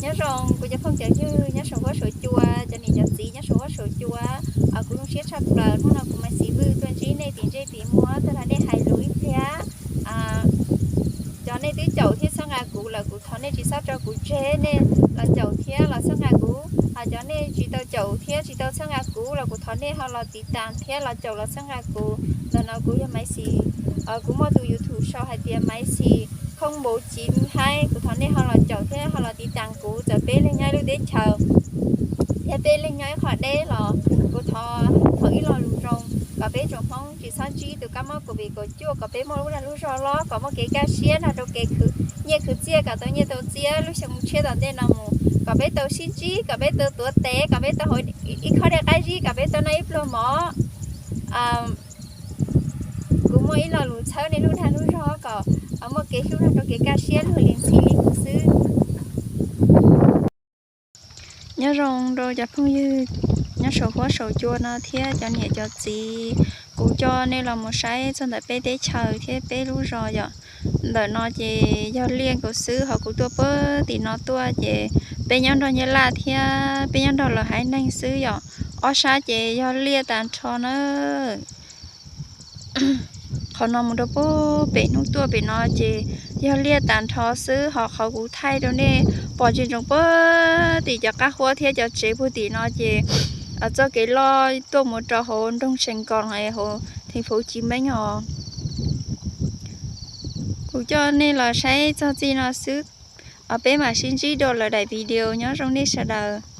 Nyob zoo kuv cov phooj cov ywg nyob saum huab saum cua, cov niam cov txiv nyob saum huab saum cua, kuv zoo siab tshaj plaws hnub no kuv Maiv Xis Vwj tuaj ntsib nej tim ntsej tim muag tuaj nrog nej hais lus ib pliag. Cov nej twb caum thiab txhawb nqa kuv lawm kuv thov nej tsis txhob tso kuv tseg, nej los caum thiab los txhawb nqa kuv. Cov nej tsis tau caum thiab tsis tau txhawb nqa kuv los kuv thov nej ho los tiv tas thiab los caum los txhawb nqa kuv. Ntawm no kuv yog Maiv Xis, kuv muaj tus YouTube sau hais tias Maiv Xis Khoob Npauv Civ Haib, kuv thov nej ho los caum thiab ho los tiv tas kuv. Txawm peb leeg nyob ib lub teb chaws thiab peb leeg nyob ib qho deb los kuv thov thaum ib lo lus zoo kom peb tsoom Hmoob tsis txhob ntsib tus kab mob covid kaum cuaj, kom peb muaj lub dag lub zog loj, kom muaj kev kaj siab nrog rau kev khwv nyiaj khwv txiaj, kom tau nyiaj tau txiaj lub xyoo tshiab tom ntej no mus, kom peb tau sib ntsib, kom peb tau tuav tes, kom peb tau hauv ib khob dej qab zib, kom peb tau noj ib pluag mov. Kuv muaj ib lo lus txhawb nej lub dag lub zog kom muaj kev hlub nrog rau kev kaj siab luag li ntxhi li kuv xwb. Nyob zoo rau cov phooj ywg nyob saum huab saum cua no thiab cov niam cov txiv, kuv coj nej los mus saib txog ntawm peb teb chaws thiab peb lub zos yom. Ntawm no ces yog liaj nkaus xwb, ho kuv tuaj puag tim no tuaj ces peb nyob nrog Nyab Laj thiab peb nyob nrog lawv haiv neeg xwb yom. Ob sab ces yog liaj tag nrho na. Qhov no mus rau puag pem hnub tuaj pem no ces yog liaj tag nrho xwb, ho qhov kuv thaij rau nej pom ntsoov puag tim cov qab huab thiab cov tsev puag tim no ces txoj kev loj tuaj mus rau hauv nroog Sees Koos hauv theej phuv Civ Meeb os. Kuv coj nej los saib txog txij no xwb, peb mam sib ntsib dua lwm daim video, nyob zoo nej sawv daws.